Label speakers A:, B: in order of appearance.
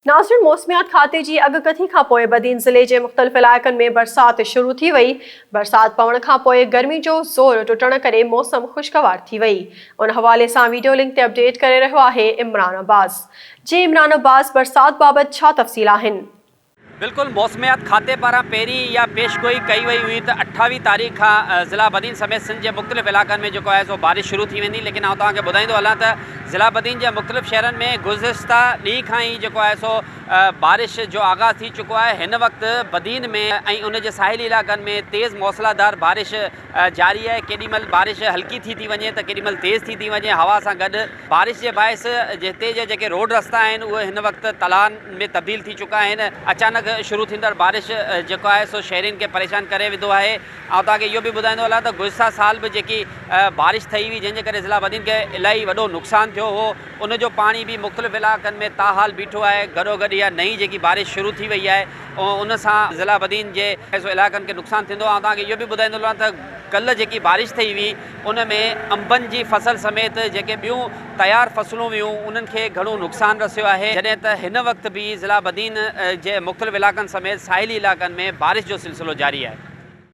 A: ناظرين موسميات کاتي جي اڳڪٿي کانپوء بدين ضلعي جي مختلف علائقن ۾ برسات شروع ٿي وئي، برسات پوڻ کانپوء گرمي جو زور ٽٽڻ ڪري موسم خوشگوار ٿي وئي، ان حوالي سان ويڊيو لنڪ تي اپڊيٽ ڪري رهيو آهي عمران عباس. جي عمران عباس برسات بابت ڇا تفصيل آهن؟
B: بلڪل موسميات کاتي پاران پهرين اها پيش گوئي ڪئي وئي هئي ته 28 تاريخ کان ضلع بدين سميت سنڌ جي مختلف علائقن ۾ جيڪو آهي سو بارش شروع ٿي ويندي ليڪن آئون توهان کي ٻڌائيندو هلان ته ضلع بدين جي مختلف شهرن ۾ گذشته ڏينهن کان ئي جيڪو آهي سو بارش جو آغاز ٿي چڪو آهي هن وقت بدين ۾ ۽ ان جي ساحلي علائقن ۾ تيز موسلاڌار بارش جاري آهي ڪيڏي مهل بارش هلڪي ٿي ٿي وڃي ته ڪيڏي مهل تيز ٿي ٿي وڃي هوا سان گڏ بارش جي باعث جتي جا جيڪي روڊ رستا آهن اهي هن وقت تلائن ۾ تبديل ٿي چڪا آهن، اچانڪ شروع ٿيندڙ بارش جيڪو آهي سو شهرين کي پريشان ڪري وڌو آهي. آئون توهان کي اهو به ٻڌائيندو هلان ته گذشته سال به جيڪي بارش ٿئي هئي جنهن جي ڪري ضلع بدين کي الاهي وڏو نقصان ٿيو هو ان جو پاڻي به مختلف علائقن ۾ تاحال بيٺو آهي گڏوگڏ اها نئين جيڪي بارش شروع ٿي وئي آهي ان سان ضلع بدين جي علائقن کي نقصان ٿيندو. آئون توهان کي اهو به ٻڌائيندو هلان ته ڪلهه جيڪي بارش ٿئي هئي ان ۾ انبن جي فصل سميت جيڪي ٻيون تيار فصلون هيون انهن کي گهڻو نقصان رسيو آهي جڏهن ته هن وقت به ضلع بدين جي مختلف علائقن سميت ساحلي علائقن ۾ بارش جو سلسلو جاري آهي.